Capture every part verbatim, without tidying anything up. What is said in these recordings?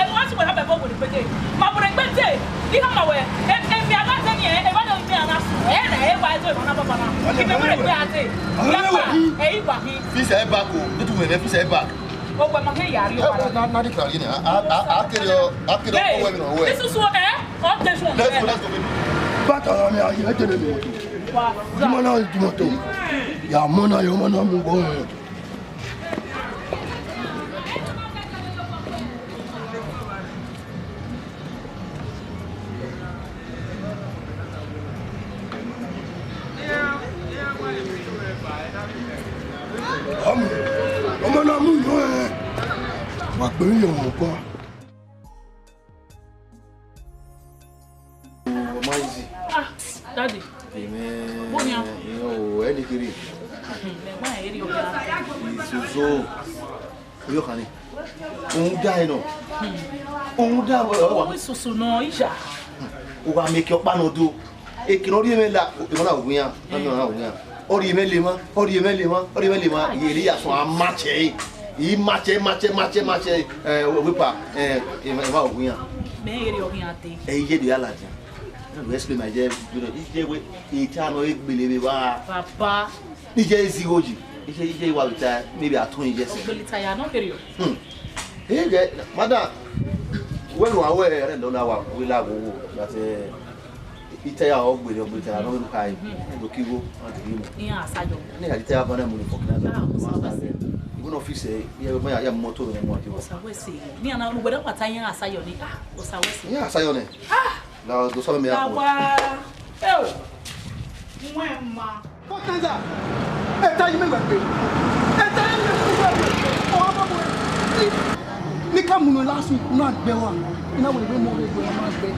ẹmwẹ a si wẹ na bẹbẹ wẹ ne egbe dee. Ma wẹ ne egbe dee, I khama wẹ, e, emwi a gha zẹ ni, e, evba ne ọ i miẹn a na sunu, ẹ na, e wa ẹzọ emwa na baba na. Imẹ wẹ ne egbe a dee. Ya kpa, ẹ i wa khin. Fix ẹ back o. Tutu wẹ fix ẹ back. Ogbẹ ma khin ya rrie owa. Na, na di kra rrie ni. A, a, a, a kere ọ, a kere ọ, ọwẹ mi na wẹ. Isusu, ẹ, ọ te suẹn. Let's go, let's go, baby. Bata ra mi, a ye, ẹ tẹle mi. Wa. Di ma na, di ma to. Ya mọ na, ya mọ na mu bọ. Ọmọ, ọmọ na mu yọ ẹ. Wa kpe yọ ọmọ kọ. Ọmọ easy. Ah, daddy. Amen. Bóyá. Ìyẹn o, ẹni kiri. Hmm, ẹ̀gbọ́n ẹ̀ rí ọ̀gá. Ìṣòṣò. Oyọ kan ni. Òun dá ẹ nọ. Òun dá ẹ wá. Owó ìṣòṣò náà, ìyá. Ó wá mẹ kí ọkpa náà do. Ekene ọ rhie mwẹ la, emọ na wu iran, na mi ọna wu iran. Ọ rhie mwẹ lema, ọ rhie mwẹ lema, ọ rhie mwẹ lema. Iye ne ya sọn a match ẹre. I match ẹre, match ẹre, match ẹre, match ẹre. Eh, we pa, eh, emọ wu iran. Mẹ ere ọ khian te. Ẹ, iye de ya ladian. Let me explain my dear, you know, this day we, e ta nọ e gbele vbe evba. Baba. This day is zero G. This day, this day wa vbe ta, maybe atọn iye sẹ. Ogbele ta ya nọ period. Hmm. Ege, madam, wẹ nu a wẹ ẹrẹ nọ na wa wẹ la wo wo, that, eh, itaya ọ gbere, ọ gbere itaya, nọ vbe nu khae, do ki wo, a de mu. Iran asayọ. Ni ha itaya ba na mu ni fọ kina. Ah, Osa wẹ sẹ. Even office, eh, ya, ya, ya moto ne mo ati wa. Osa wẹ sẹ. Ni ana nu wẹ da wa ta iran asayọ ni. Ah, Osa wẹ sẹ. Iran asayọ nẹ. Ah! Na do sọ me ya. Na wa. Eo. Wẹ ma. Kọtanza, ẹta yi mẹ wẹ gbe. Ẹta yi mẹ wẹ gbe. Ọ, a bọ wẹ. Ni ka mu nọ last week, na gbe wa. Ina wẹ gbe mo gbe ma gbe.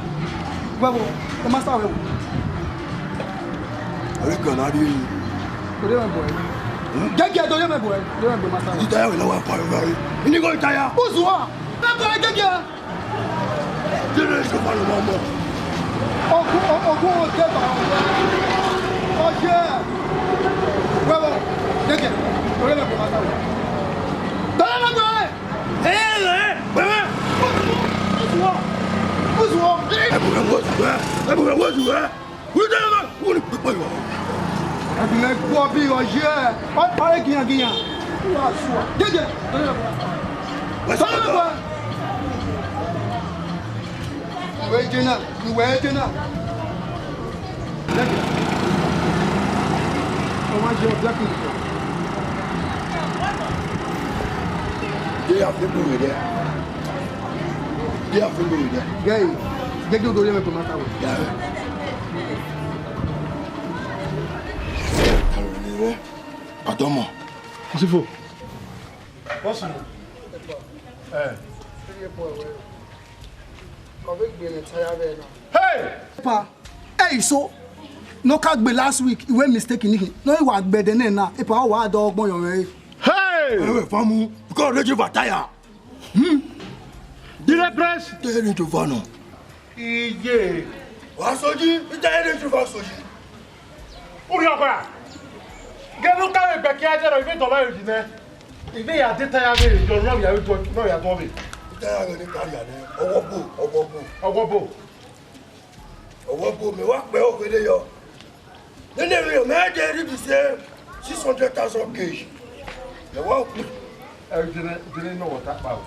Wẹ wo, e ma sa wẹ wo. Ori kan na di. Ori mẹ boy. Gẹgẹ do ye mẹ boy. Ori mẹ boy ma sa. Itaya wẹ na wa pa wẹ. Ini go itaya. Uzuwa. Mẹ boy gẹgẹ. Dede sọfọ lọ mọ. Ọgua, ọgua ọdẹ ba. Ọyẹ. Wẹwẹ. Dede. Ori mẹ boy ma sa wẹ. Bẹrẹ mẹ boy. Ẹ ẹ ẹ wẹwẹ. Uzuọ. Uzuọ. Ẹ bu mẹ wo zuẹ. Ẹ bu mẹ wo zuẹ. Who the hell? Who the people you are? Ẹ bu mẹ guọ bi ọyẹ. Ọ, ọ, ẹ giyan giyan. Uzuọ. Dede. Where's my daughter? Wẹ je na, wẹ je na. Ọmọ je ọbẹ kiri. They have people with them. They have people with them. Gẹe, gẹgẹ odọ yẹn mẹ to ma ta wẹ. Yeah. Adọmọ. Sifo. What's your name? Eh. Ọ vbe gbe ne taya vbe na. Hey! Pa, ẹ i so, ne ọ ka gbe last week, I wẹ mistake ni khin, ne ọ wa gbe ẹdẹ nẹ na, epa ọ wa dọ ọgbọn yọ mwẹ re. Hey! Ẹ wẹ famu, because Range Rover taya. Hmm. Dire press. Te Range Rover nọ. Iye. Wa soji, ita Range Rover soji. Urhi ọkpa. Gẹdẹ u ka vbe gbẹkẹ a dẹrọ, I vbe dọlọ ẹre yi nẹ. I vbe ya de taya vbe yọ, nọ ya vbe dọ, nọ ya dọ vbe. Taya vbe ne ka ya nẹ, ọwọ bo, ọwọ bo. Ọwọ bo. Ọwọ bo, mẹ wa kpẹ okhuo de yọ. Nene emwi mẹ de rhie bi sẹ six hundred thousand cash. Mẹ wa kpẹ. Ẹ, jẹnẹ, jẹnẹ nọ wọ ta kpa o.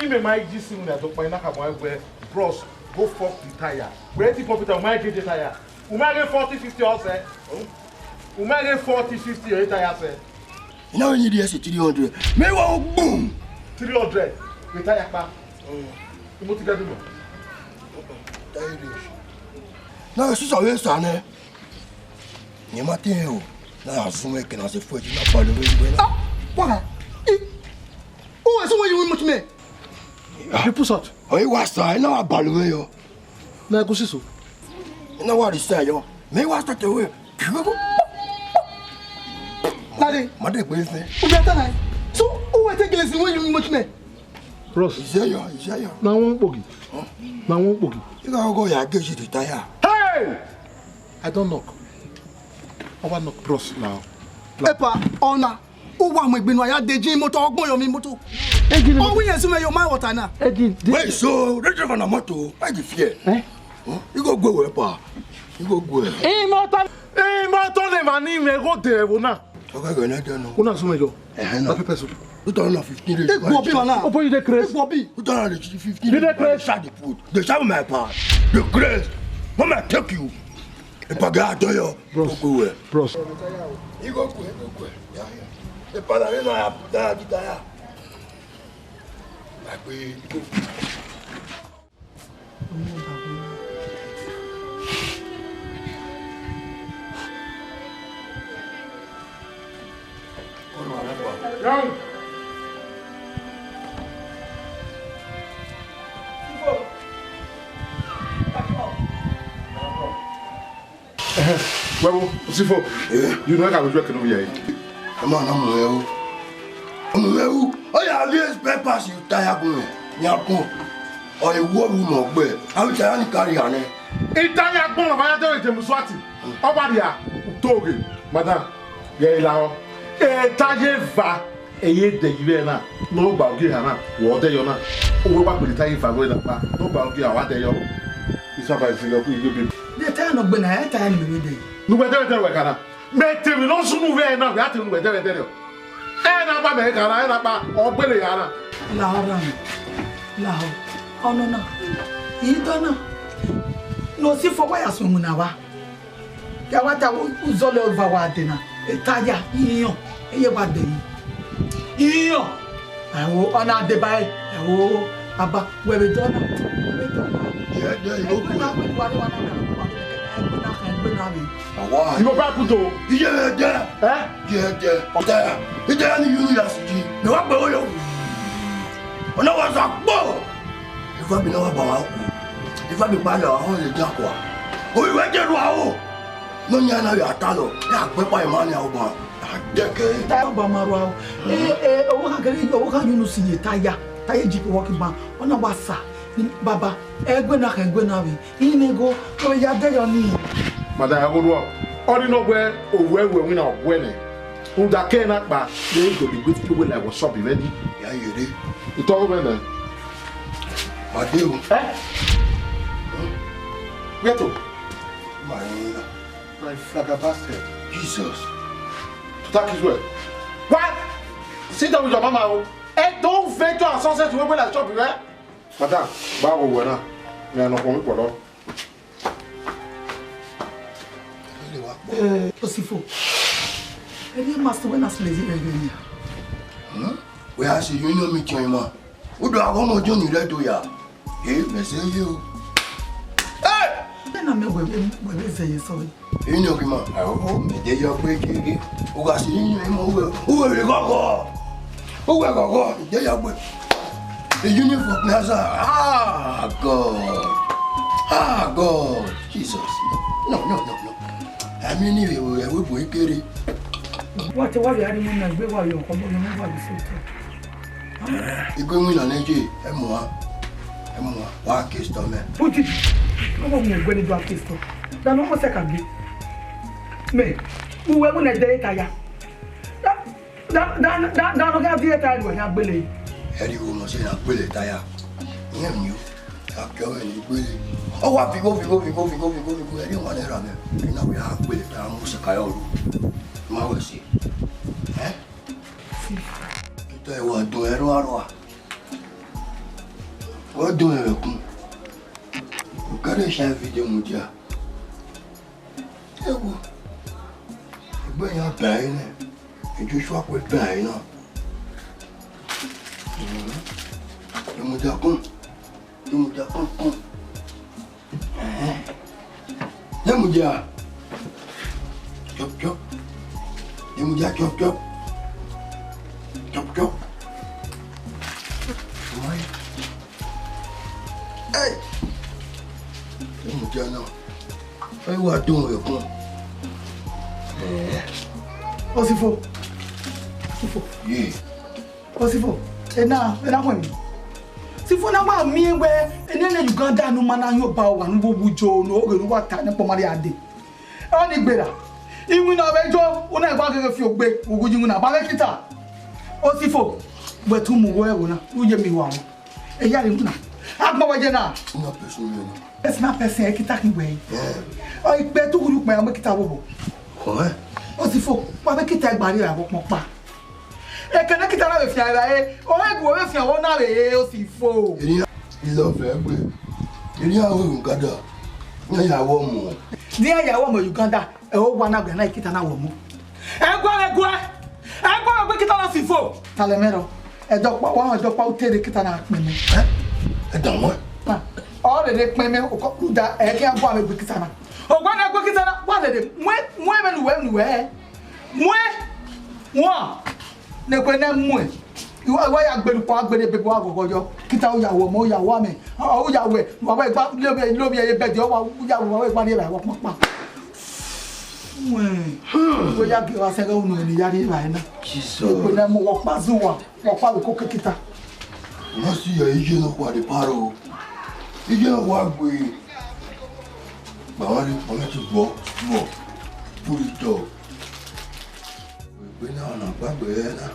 Imẹ ma ji si unu na do kpa ina ka bọ wẹ, bros, go fuck the tire. Wẹ ti pump it out, ma ge de tire. U ma ghe forty, fifty ọ sẹ. U ma ghe forty, fifty ọ tire sẹ. Ina wẹ ni di ẹse three hundred. Mẹ wa gbum. Three hundred. Retire kpa. Mm. Imoto ga duma. Tire. Na, sisa wẹ sa nẹ. Ni ma te o. Na ya zun mẹ kẹ na se fuẹdi na ba lẹ vbe igbe na. Ah, wa. I, o, ẹse wẹ yi wi mutu mẹ. You push out. Ọ i wa sa, ina wa ba lẹ vbe yọ. Na go si so. Ina wa ri sa yọ. Mẹ wa start away. Daddy. Ma de gbe fẹ. U bẹ ta na. So, u wẹ te gele si wẹ yi wi mutu mẹ. Bros. Izeyo, Izeyo. Na wọn kpogi. Na wọn kpogi. I gha go ya get you the tire. Hey! I don't knock. I want knock, bros, now. Epa, ọna, u wa mu egbe nu a ya de jin imoto, ọgbọn yọ mi imoto. Egini. Ọ wi yẹn su mẹ yo ma wọta na. Egini. Wait, so, the driver na moto, why the fear? Eh? Huh? You go go where, pa? You go go where? Imoto, imoto ne ma ni me go there, wo na. Okay, go na there, no. Una su mẹ yo. Eh, no. Na pepper soup. Two thousand and fifteen. Egbo bi, man. Opo, you dey craze? Egbo bi. Two thousand and fifteen. You dey craze? Shut the food. They shout my pa. The craze. Mama take you. If I get to you, bros, go go where? Bros. You go go, go go. Yeah, yeah. The father, you know, I have that, that. Like we go. Wẹ wo, Sifo, you know I can look at you. Ẹ ma na mu ẹ o. Mu ẹ o. Ọ ya vbe spare parts you tire gun. Yan kun. Ọ i wo ru mọ gbe. A vbe tire ni carry ane. Itaya gbọnọ ma ya dẹ James Swati. Ọ gba dia. Toge. Madam. Ye la o. E ta ye va. Eye dẹ yi vbe na, ne ọ gba ogie ha na, wẹ ọ dẹ yọ na. Owẹ wa kpere ta ye fa wẹ na kpa, ne ọ gba ogie ha wa dẹ yọ. Isaba isi yọ ku iye bi. De ta nọ gbe na, e ta ni me dẹ. Nu wẹ dẹ dẹ wẹ kana. Mẹ te mi no sunu vbe na, wẹ a te nu wẹ dẹ dẹ rẹ. Ẹ na gba mẹ kana, ẹ na gba, ọ gbele ya na. Lahọ rran, lahọ. Ọnọna, idọna, ne Osifo wa ya suẹn winna vba. Ya wa ta uzọlẹ ọva wa dee na, eta ya, ihiọn, eye wa dee yi. Ihiọn, ẹo, ọ na deba ẹre, ẹo, baba, wẹ vbe dọna, wẹ vbe dọna. Yẹ, yẹ, I go. Ẹgbẹ na, ẹgbẹ na, ẹgbẹ na vbe. Awa. I go back to. Iye vbe dẹ. Eh? Iye dẹ. Ọta ya. Ide ya ni yuru ya si ji. Mẹ wa gbe wo yo. Ọna wa sa kpo. Ifa bi na wa ba wa ku. Ifa bi pa lẹ wa họn ye dia kua. Oyi wẹ je ru aro. Nọ yan na ya ta lọ. Ya gbe pa ima ni aro ba. Adeke. Ta ba ma ru aro. Eh, eh, owo kha kere, owo kha yunu si ye ta ya. Ta ye ji ko wo ki ba. Ọna wa sa. Baba, ẹgbẹ na kha ẹgbẹ na vbe. Ine go, ko ya de yo ni. Madam, ya gho rua. Ọ ni nọ wẹ, owẹ wẹ winna ọguẹ nẹ. Rhunmwuda kẹ na kpa, ne e do bi gbe fi owẹ la wọ sọb vbe ni. Ya yere. Itọ vbe nẹ. Ma de o. Eh? Where to? Ma yere. My flabbergasted. Jesus. To that is well. What? Sit down with your mama o. Eh, don't venture and sunset wey wey like chop, eh? Madam, ba wo wẹ na. Mi a nọ kọn mi kpọlọ. Eh, Osifo. Eri ma sẹ wẹ na sẹ lezi rẹ ghe nia. Hmm? Wẹ a sẹ union meeting ma. Udu aghọmọ John rẹ do ya. Eh, mẹ sẹ ye o. Eh! Ena mẹ wẹ, wẹ, wẹ vbe zẹ ye sọ. Union ghi ma. Aho, mẹ de yọ gbe gege. U gha sẹ union ma, uwẹ, uwẹ vbe ghọghọ. Uwẹ ghọghọ, de ya gbe. The union for plaza. Ah, God. Ah, God. Jesus. No, no, no, no. I mean, if you were, we boy kere. Wa te wa vbe a rhie imẹ na egbe wa ye ọkọ, ọmọ ne wa vbe so to. Igue winna nẹ ye, ẹ mu a, ẹ mu a, wa ke store mẹ. Uti, ọmọ mu egbe ni do a ke store. Da ne ọmọ sẹ ka gbe. Mẹ, uwẹ mu nẹ de ta ya. Da, da, da, da, da, no kha vie ta ya, ya gbele. Ẹ ri wo mọ sẹ na gbele ta ya. Iyẹn mi o. Akẹ ọvbẹ ne I gbele. Ọ wa vigo, vigo, vigo, vigo, vigo, vigo, ẹre wan ne ra mẹ. I na wẹ a gbele ta mu sẹ ka ya ru. Ma wẹ si. Ẹ? Tọ ẹ wa dun ẹre arua. Wa dun ẹre kun. Okare sha video mu dia. Ewo. Egbe yan bẹn ẹre nẹ. Joshua kue bẹn ẹre na. Ẹ mu dia kun. Ẹ mu dia kun kun. Ẹhẹn. Ẹ mu dia. Chop, chop. Ẹ mu dia chop, chop. Chop, chop. Hey! Ẹ mu dia na. Ẹ wa dun ẹre kun. Eh. Osifo. Osifo. Ye. Osifo, ena, ena khuẹn mi. Osifo na wa miẹn wẹ, ene ne Uganda ne u ma na yan Ọba Owa ne u vbe wu jo ne oghe ne u wa ta ne kpọnma rria dee. Ọni gberra. Iwinna vbe jo, u na gba gheghe fi ogbe, u gu yi iwinna ba vbe kita. Osifo, wẹ tu mu wẹ ẹvbo na, u ye miẹn wa. Eya rre iwinna. Agbọn wẹ ye na. Una pesu mi na. Personal person, ẹ kita khin wẹ. Eh. Ọ ikpe tu ghuru kpẹ, a mu kita vbe obọ. Ọhẹn. Osifo, wa vbe kita gba rrie ẹvbo kpọkpa. Ekene kita na vbe fian evbare, ọ rẹ gu vbe fian vbe na vbe Osifo. Eni a love egbe. Eni a ru Uganda. Iran ya wọ mu. Di iran ya wọ mu Uganda, ẹ o wa na gbẹ na kita na wọ mu. Ẹguẹ, ẹguẹ, ẹguẹ, ẹguẹ kita na Osifo. Talẹ mẹ rọ, ẹdọkpa, wa ẹdọkpa u te rre kita na kpẹn mẹ. Ẹ? Ẹ da wọn. Ọ rere kpẹn mẹ, okọ da, ẹ kẹ gua vbe egbe kita na. Ọ gua na egbe kita na, wa rere, mu, mu ẹmwẹ ne uwẹ, ne uwẹ. Muẹn, wọn, ne ekue nẹ muẹn. Iwa, iwa ya gbele ukpọn, a gbele ebebe, wa ghọghọ yọ. Kita u ya wẹ ọmọ, u ya wẹ amẹ, u ya wẹ, wa wẹ gba, lomi, lomi ẹre bẹdẹ, wa, u ya wẹ, wa wẹ gba rrie evbare, wa kpọkpa. Muẹn, iwe ya gie wa sẹghẹ unu ne ya rrie evbare na. Jesus. Ekue nẹ mu, wa kpa zu wa, wa kpa vbe koko kita. Wọ́n sì yọ iye náà wà ní párọ̀ o. Iye náà wà gbé. Bàbá ní ọmọ ti gbọ́, gbọ́, put it up. Ìgbé náà ọ̀nà gbàgbé ẹ náà.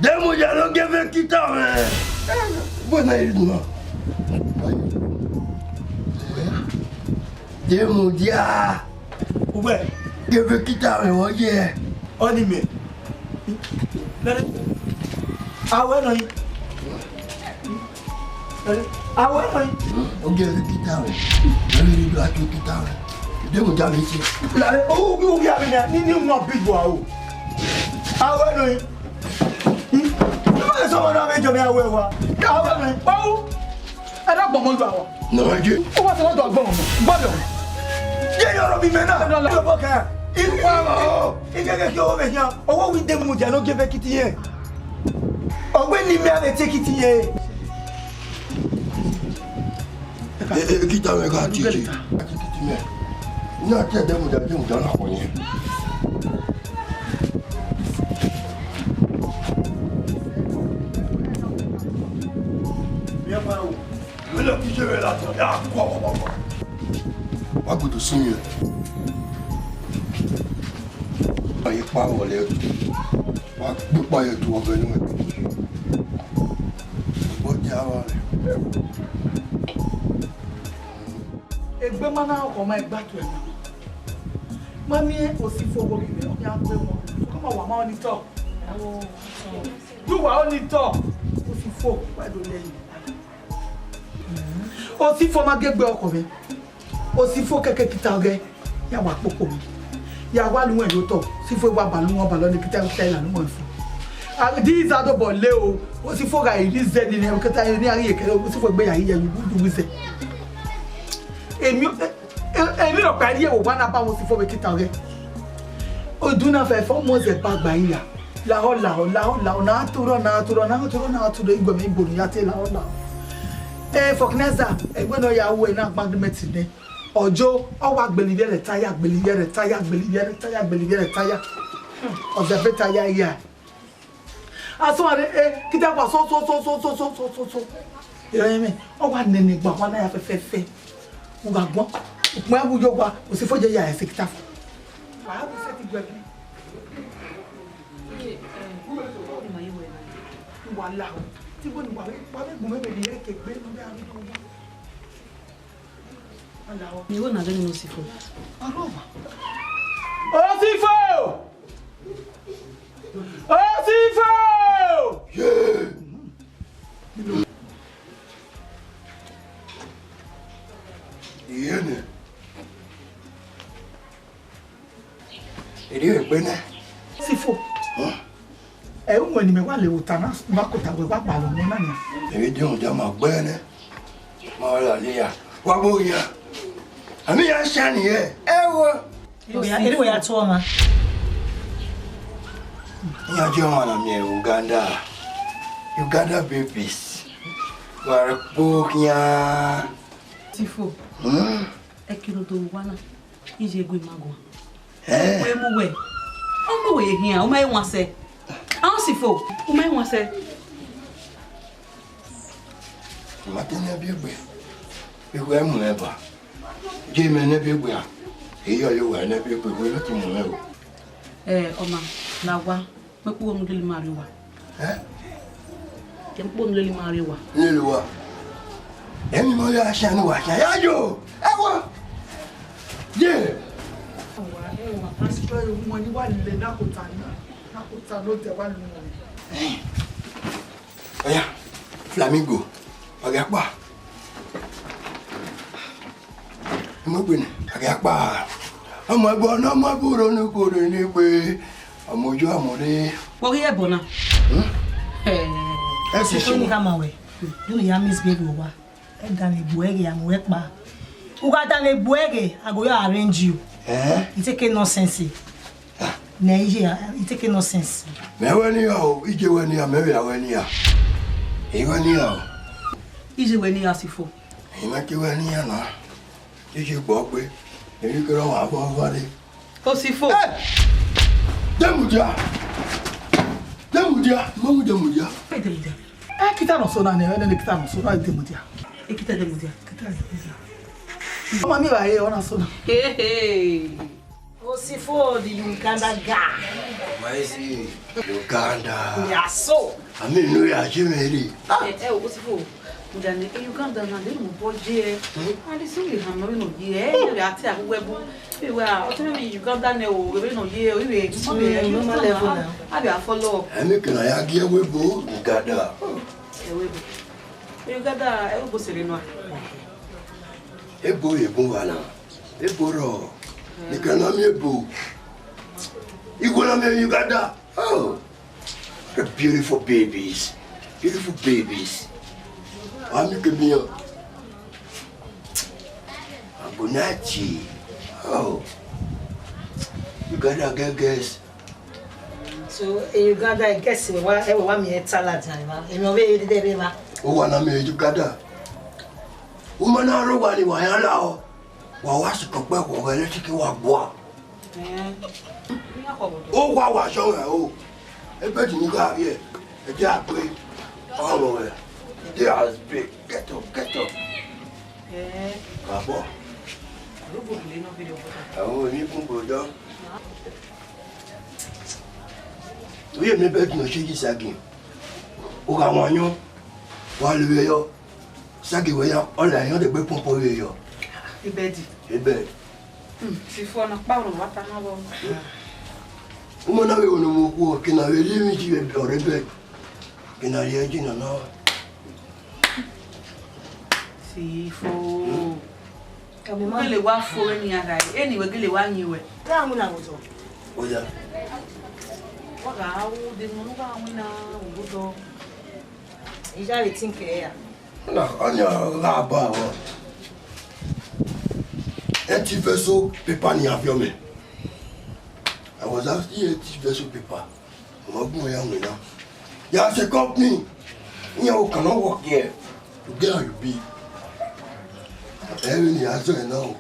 Demu ya ló gé fẹ́ kíta rẹ̀. Bó náà yìí dùn náà. Demu dia. Uwe. Gé fẹ́ kíta rẹ̀ wọ́n yẹ. Ọni mẹ. Nani? Awẹ nọ yi. Awẹ nọ yi. Ogie vbe kita wẹ. Ẹmwẹ ni do a tu kita wẹ. Demudia vbe tie. Lare, o, o, o, ya vbe na, ni, ni, no big wa o. Awẹ nọ yi. Hmm? Ẹ sọ ma na vbe jọ mi awẹ wa. Awẹ nọ yi. Pawu. Ẹ dọ gbọmọ ju awa. Nọ je. Ó wá sọ wá dọ gbọmọ. Gbọdọ. Ye yọrọ bi mẹ na. Lọ, lọ. Lọ bọ kẹ. Iwa o. Ikeke ki o vbe hian. Owo wi Demudia no ge vbe kiti yẹn. Ọgbe ni mẹ a vbe tie kiti yẹn. E, e, kita mwẹ gha tie tie. Kiti mẹ. Na tie Demudia, Demudia na kọ yẹn. Mẹ ma o. Wẹ lọ kí iye rẹ ladian, ya kọ ọmọ ọmọ. Wa gudu sin yẹn. Aye kpa wọlẹ. Wa gbekpa ye tu ọbẹ nẹ. Ọgbọ dia wa rẹ. Egbe ma na khọ ma gba tuẹ na. Ma miẹn Osifo vbe ovbi mwẹ, ọ khian gbe wọn. Ọ ma wa ma ọni tọ. Yu wa ọni tọ. Osifo, wa do lẹ yi. Osifo ma gie egbe ọkhọ mwẹ. Osifo kẹkẹ kita ọghẹ, ya wa kpokpo mwẹ. Ya wa lu wẹ ye otọ. Osifo wa ba lu wọn ba lọ ne kita kita la lu wọn fo. A, di iza do bọ le o. Osifo gha iri zẹ ni nẹ, kẹta ni a ghi ye kẹrẹ, Osifo egbe ya ghi ya yu du wizẹ. Emi, e, e, emi rọ kpa rie wo wa na ba Osifo vbe kita ọghẹ. Odu na fẹfẹ, ọmọ zẹ ba gba iya. Lahọ, lahọ, lahọ, lahọ, na turo, na turo, na turo, na turo, igwe mẹ igboro ya te lahọ, lahọ. Eh, Fọknẹza, ẹgbẹ nọ ya ru ena agreement nẹ. Ọjo, ọ wa gbele ivbiẹrẹ taya, gbele ivbiẹrẹ taya, gbele ivbiẹrẹ taya, gbele ivbiẹrẹ taya. Hmm, ọ zẹ vbe taya ya. Asọn are, eh, kida wa so, so, so. Ìrọ̀yìn mẹ, ọ wa nene gba wa na ya fẹfẹfẹ. U gha guan, ukpọn ẹwu yo wa, Osifo je ya ẹse kita fo. Wa ha bu sẹtin guẹ bi. Wa la o. Ti bo ni wa vbe, wa vbe gbọn mẹ vbe rhie ke gbe, ne ọ vbe a vbe ko wa. Wa la o. Mi wo na ghe ne Osifo. Ọlọma. Osifo! Osifo! Ye! Iye nẹ. Erriọ egbe nẹ. Osifo. Hẹn? Ẹ, uwẹ ne imẹ wa le vbe ota na, ma kota wẹ wa gbalọ ọmọ na nia. Emwi diọn dia ma gbe nẹ. Ma wa la lele a. Wa gbe oya. Ami ya sha ni ye. Ẹ wo. Eri wẹ ya, eri wẹ ya tu ọmwa. Iran je ọmwa na miẹn Uganda. Uganda babies. Wa kpo khian. Osifo. Hmm? Ẹki ne u do vbe owa na, iye gu ima guan. Eh. Wẹ mu wẹ. Ọ mu wẹ ye khian, u ma he wan sẹ. A Osifo, u ma he wan sẹ. I ma te nẹ biẹ egbe, iwẹ mu mwẹ ba. Je mẹ nẹ biẹ egbe a, eyọ ye uwa nẹ biẹ egbe, wẹ ne te mu mwẹ o. Eh, ọma, la owa, mẹ kpogho ne u lele ima rrie owa. Eh? Mẹ kpogho ne u lele ima rrie owa. Lele owa. Emwi ma ya sha ne uwa sha, ya yo. Ẹ wo. Ye. Owa, ẹ wo, pastor, ẹ wo, ne uwa lele na kota na. Na kota ne odẹ wa lu wọn. Eh. Ọya, Flamingo, ọ gha kpa. Ọmọ egbe nẹ, ọ gha kpa. Ọmọ ẹbọ ne ọmọ ẹbọ ro ne koro ne egbe. Ọmọ ojo ọmọ re. Wọ ghi ẹbọ na? Hmm? Ẹ. Ẹ sẹ Osifo ni khama wẹ. Do you hear me, baby, owa? Ẹ danegbe ẹre, a mu ẹre kpa. U gha danegbe ẹre, a go ya arrange you. Eh? You take a nonsense. Nẹ iye, you take a nonsense. Mẹ wẹ ne iran o, iye wẹ ne iran, mẹ vbe ya wẹ ne iran. I wẹ ne iran o. Iye wẹ ne iran, Osifo. I ma ke wẹ ne iran na. Iye gbọ gbe. Eri kẹrẹ ọmwa vọ vare. Osifo. Ẹ! Demudia! Demudia! Mọ mu Demudia. Ẹ, Demudia. Ẹ, kita nọ sona nẹ, ẹ, nene kita nọ sona, Demudia. Ẹ, kita Demudia. Kita Demudia. Ọmọ mi ra ye, ọ na sona. Hey, hey. Osifo, the Uganda guy. Why is he Uganda? Yeah, so. I mean, no, yeah, Jimmy. Ẹ, ẹ, Osifo. Ọdane Uganda na, de mu obọ ye. Hmm? And so we have no ye. Eh, we are tia we bu. We were, o tell me Uganda ne o, we no ye, we be, we be, Mm, normal level now. I be a follow. Ẹ mẹ kẹna ya gie wẹ ebo Uganda. Ẹ wẹ ebo. Uganda, ẹ wẹ ebo sere nọ. Ebo, ebo wa na. Ebo rọ. Ni kẹna mi ebo. Igwe na mi Uganda. Oh. The beautiful babies. Beautiful babies. Ami ke mi. Agonachi. Oh. Uganda get girls. So, in Uganda, I guess we wa, we wa mi e talent na, ma. Emi o be de be ma. O wa na mi Uganda. Uma na ro wa ni wa ya la o. Wa wa si ko pe ko le ti ki wa gua. Eh. Ni a ko bo. O wa wa so we o. E be ti ni ka ye. E ti a pe. O mo we. They are big. Get up, get up. Eh. Káàbọ̀. Aro bo le no video photo. Àwọn onígun gbọ́dọ̀. Oye mi bed no ṣe yi sagi. O ga wọn yan. Wa le yo. Sagi we ya, ọla yan de gbe pọnpọn ye yo. Ibedi. Ibed. Hmm, si fo na pa ro wa ta na bo. Uma na we onu mo ku, ke na we li mi ji we ore bed. Ke na ye ji na na. Si fo. Ka mi ma. Gele wa fo ni ara. Eni we gele wa yin we. Ka mu na wo zo. Oya. Wa ga u de mo nu ga wi na wo do. Ija re tin ke ya. Na, ọni gha ba vbọ. Empty vessel paper ni a viọ mẹ. I was asking empty vessel paper. Ọmọ gun ya wẹ na. Ya se company. Iyan o kan work here. You get how you be. Ẹrẹ ni a zọ ẹ na o.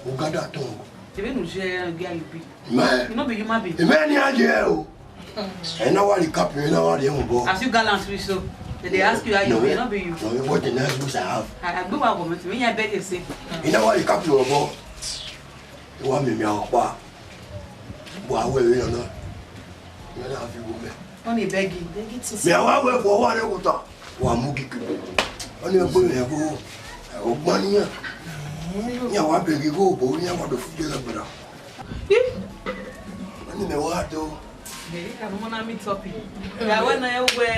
O gada tọn. Ebe nu je ya you be. Mẹ. You no be human being. Mẹ ni a je o. Ẹ na wa recap, ẹ na wa ri ẹmwẹ bọ. As you gallant reach so, they dey ask you how you be, no be you. No, what the next wish I have? I, I gbé wa gọmẹtì, mi yẹn beg you say. Ẹ na wa recap your bọ. Wa mi mi a pa. Wa wẹ wẹ na. Mi na fi wo mẹ. Wọ́n ní beg you. Beg you to. Mi a wa wẹ fọ wa re wuta. Wa mu gigi. Wọ́n ní ẹgbẹ́ mi ẹgbẹ́. Ọgbọ́n nìyẹn. Ní àwọn abẹ́gi kó o bò ní àwọn ọ̀dọ̀ fún jẹ́ lẹ́gbẹ̀rẹ̀. Wọ́n ní mẹ́wàá tó. Mẹ̀rí kà mọ́ náà mi tọ́pì. Ìyàwó ẹ̀ náà ẹ wẹ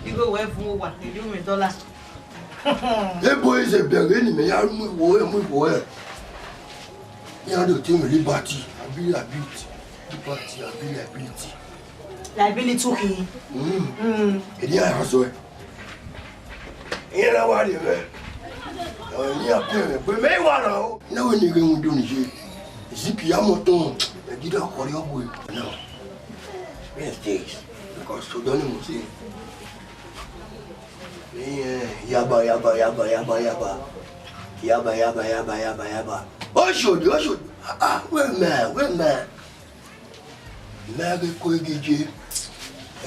ìgò wẹ̀ fún wa, èdè omi dọ́là. Ebo ise bẹ̀rẹ̀ ni mẹ ya mu iwo ẹ, mu iwo ẹ. Ya do team liberty, abi, abi, liberty, abi, liability. Liability kì í. Mm. Mm. Èdè yà sọ ẹ. Ìyẹn náà wà lè rẹ. Ọ̀rọ̀ ní àpò ẹ̀rẹ̀ pé mẹ́wàá rà ó. Náà wọ́n ní ìwé wọn dùn níṣẹ́. Ìsìnkì yà mọ̀ tán. Nàìjíríà kọ̀rí ọ̀gbọ̀n. Náà. Bẹ́ẹ̀ dé. Because Sudan ni mo ṣe. Ìyẹn yaba, yaba, yaba, yaba, yaba. Yaba, yaba, yaba, yaba, yaba. Oṣòdì, Oṣòdì. Ah, ah, where man, where man? Mẹ ghe ko igi je.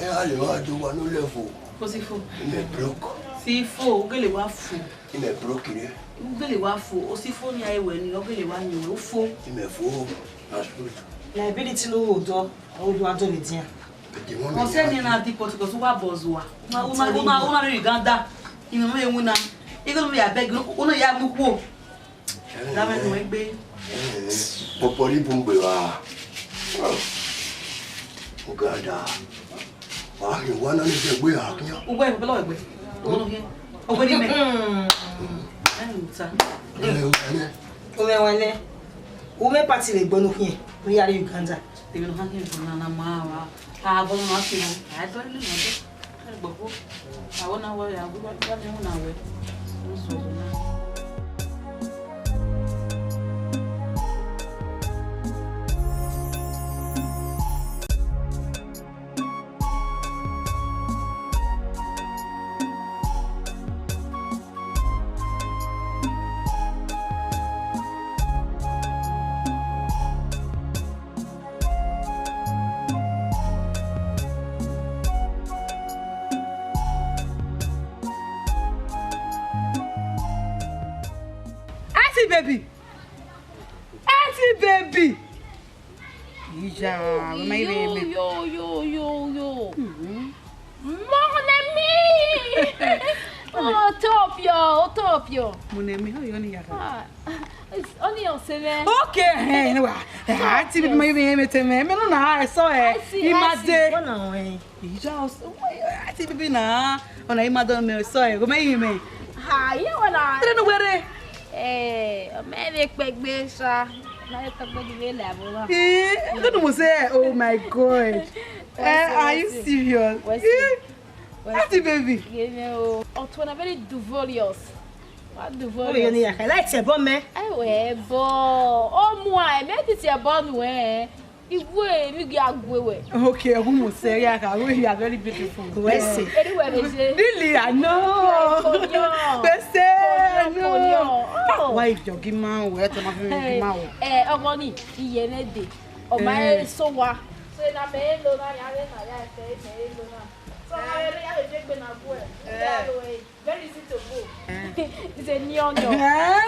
Ẹ gha lè máa do wa no level. Kò sí fo. Mẹ broke. Sí fo, u gele wa fo. Mẹ broke re. U gele wa fo, o sí fo ni a wẹ ni, o gele wa yin wẹ, u fo. Mẹ fo. That's good. Liability no wo do, o do ado le dia. But the one Kò sẹ́ni náà di pọ̀tù kò tún wá bọ̀ zùwà. Una, una, una, una rí Uganda. Ìmọ̀ mi wù náà. Igbe mi yà bẹ́ẹ̀ gí, una yà mú kúò. Dame nu egbe. Popoli bungbe wa. Uganda. Wa ke wa na ni je gbe a kian. Ugbe, ugbe lo egbe. Unu ke. Ugbe ni me. Ẹnu ta. Ugbe wene. Ugbe wene. Ume party le gbonu kian. We are Uganda. Tebe no ha ke na na ma wa. A bo no ma fi no. A do ni no do. Ẹgbẹho, àwọn náà wọ ìyàwó wá ní òun náà wẹ. Ó sọ òun náà. Auntie baby! Auntie baby! Ija, wẹ ma ibe me. Yo, yo, yo, yo, yo. Mhm. Mon ami! Oh, top, Pio, otọ pio. Mo ne mi, ọ yọ ni ya. Ah, oni ọse mwẹ. Okay, eh, ne wa. Ah, ti bi ma ibe yẹn mẹ te mẹ. Mẹ no na, I saw, eh. I see, I ma see. De. Wọ́n náà wẹ̀. Ìjà ọ̀sẹ̀, wọ́n yọ àti bíbí náà. Ọ̀nà yìí máa dán mi sọ ẹ̀, kò mẹ́yìn mi. Ha, iye wẹ̀ náà. Tẹ́lẹ̀ ní wẹ́rẹ́. Eh, ọmọ ẹ̀ lè pẹ́ gbé ṣá. Máa yẹ tọgbẹ́ di wẹ́lẹ̀ àbúrò. Eh, I don't know what say. Oh my God. Eh, are you serious? What's Eh, Auntie baby. Yẹmẹ o. Ọtọ na very duvorious. Wa Oh, yọ ni duvorious. Ya ka. Láì tẹ̀ bọ́ mẹ́. Ẹ wẹ̀ bọ́. Ó mu a, ẹ mẹ́ ti tẹ̀ bọ́ nu ẹ. Iwe mi ghi a gue wẹ. Okay, ẹgún mo sẹ ya ka, we, you are very beautiful. Wẹ sẹ. Eri wẹ vbe se. Really, I know. Konyọ. Wẹ sẹ, Konyọ, no. Konyọ. Oh. Why if your gima wẹ, tẹ ma fi mi gima wẹ. Eh, ọmọ ni, iye ne de. Ọma Eh. e so wa. So na me e lo na, ya re na, ya ẹfẹ, me e lo na. So na re ya vbe je gbe na gue. Eh. Ya lo e. Very easy to go. Eh. It's a new new. Eh?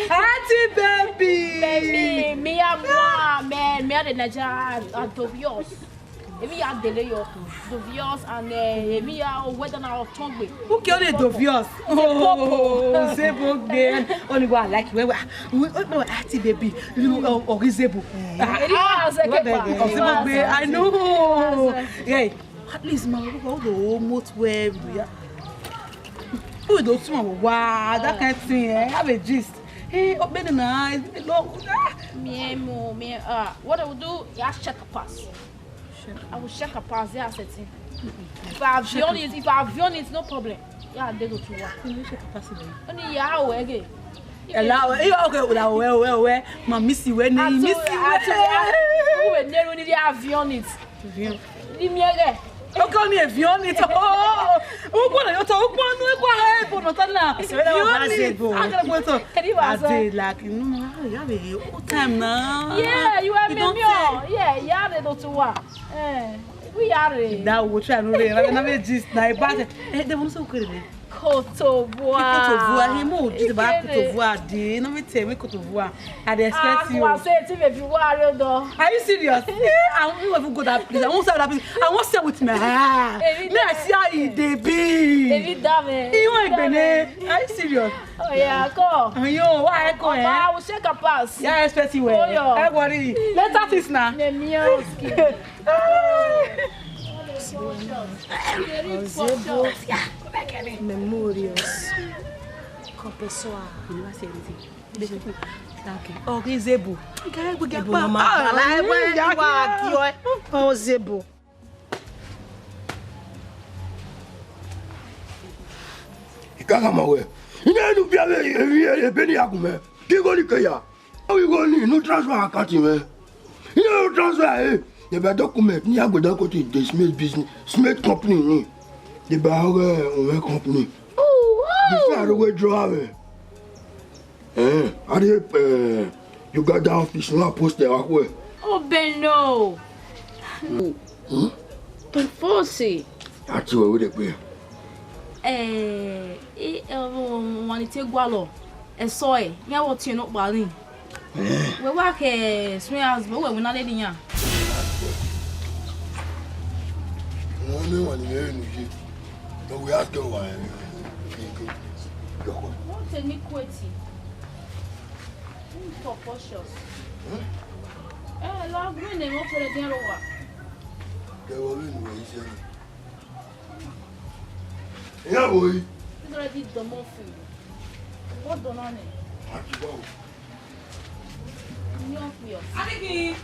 Auntie baby. Me, me, me, I'm one man. Me, I the Nigeria, I'm dubious. Emi ya dele yo, dubious and eh, emi ya weather na otongbe. Who can only dubious? Oh, Zebo gbe. Only one like we we we Auntie baby. You know, oh, Zebo. Ah, Eri wa se we kepa. Beg, Eri Zebo wa gbe. se. I know. Yeah. At least, man, we go the whole month where we are. We don't smell wow, that kind of thing, eh? Have a gist. Hey, open the eyes, look. Ah. Me, mo, me, uh, what I will do, yeah, check a pass. I will check a pass, yeah, setting. If I have Check on it. it, if I have on it, no problem. Yeah, they go to work. You check a pass, man. Only yeah, how again? Ẹ la o, ẹ, okay, la o, ẹ o, ẹ o, ẹ. Ma miss you, ẹ ni, miss you, ẹ. Uwe ne ru ni dia vion it. Vion. Ni mi ẹghẹ. Okay, ni vion it. Oh, ugbo na yo to, ugbo nu, ugbo e bo no ta na. Ẹ sẹ wẹ na wa Vion it. Zebo. Agara bo to. Ẹ ni wa sọ. Ade like, no, no, ya be all time na. Yeah, you are You me, don't me, say. Oh. Yeah, yeah, they don't wa. Eh, we are. That we try no re, na me gist na, e ba se. Eh, they want to go there. Kotobua. Kotobua, he mo just about Kotobua dey. No me tell me Kotobua. I dey expect you. Ah, I say ti baby wa re do. Are you serious? Eh, I won't even go that place. I won't sell that place. I won't sell with my eye. Me, I see how e dey be. Ebi da me. He won't be ne. Are you serious? Oh yeah, go. Yo, why go, eh? I will check a pass. Yeah, I expect you. Oh, yeah. I worry. Later this now. Me, me, okay. Ozebo Memorials. Kọpẹsua. Thank you. Oh, Ozebo. Ebo na ma bala, ewe, ewa, kio, eh. Ozebo. Ikaka ma wẹ. Ine nu bia vbe, vbe, vbe ni ya gu mẹ. Ki igho ni ke ya. Ọ igho ni, ne u transfer account mwẹ. Ine u transfer, eh. Ebe document ni agbeda ko ti de Smith business, Smith company ni. Ebe ọghe, eh, company. Oh, wow. Before I withdraw, eh. Eh, I dey, eh, Uganda office, no post there, wa khuẹ. Oh, Beno. Hmm? Enforce. A ti wẹ wẹ de kpe. Eh, eh, eh, wan ni te gualọ. Eso e, iran vbe ọtiẹn nọkpa rin. Eh. Wẹ wa khẹ Smith house, but wẹ wẹ na lele iran. Wọn ne wan ni vbe enu ye. No, we ask you why. What a iniquity. Unproportions. Hmm? Eh, la green ne mo fere den ro wa. Kẹ wọ vbe enu ye. Iran wo yi? He's already done off you. What done on it? Ati bọ. New obvious. Adiki.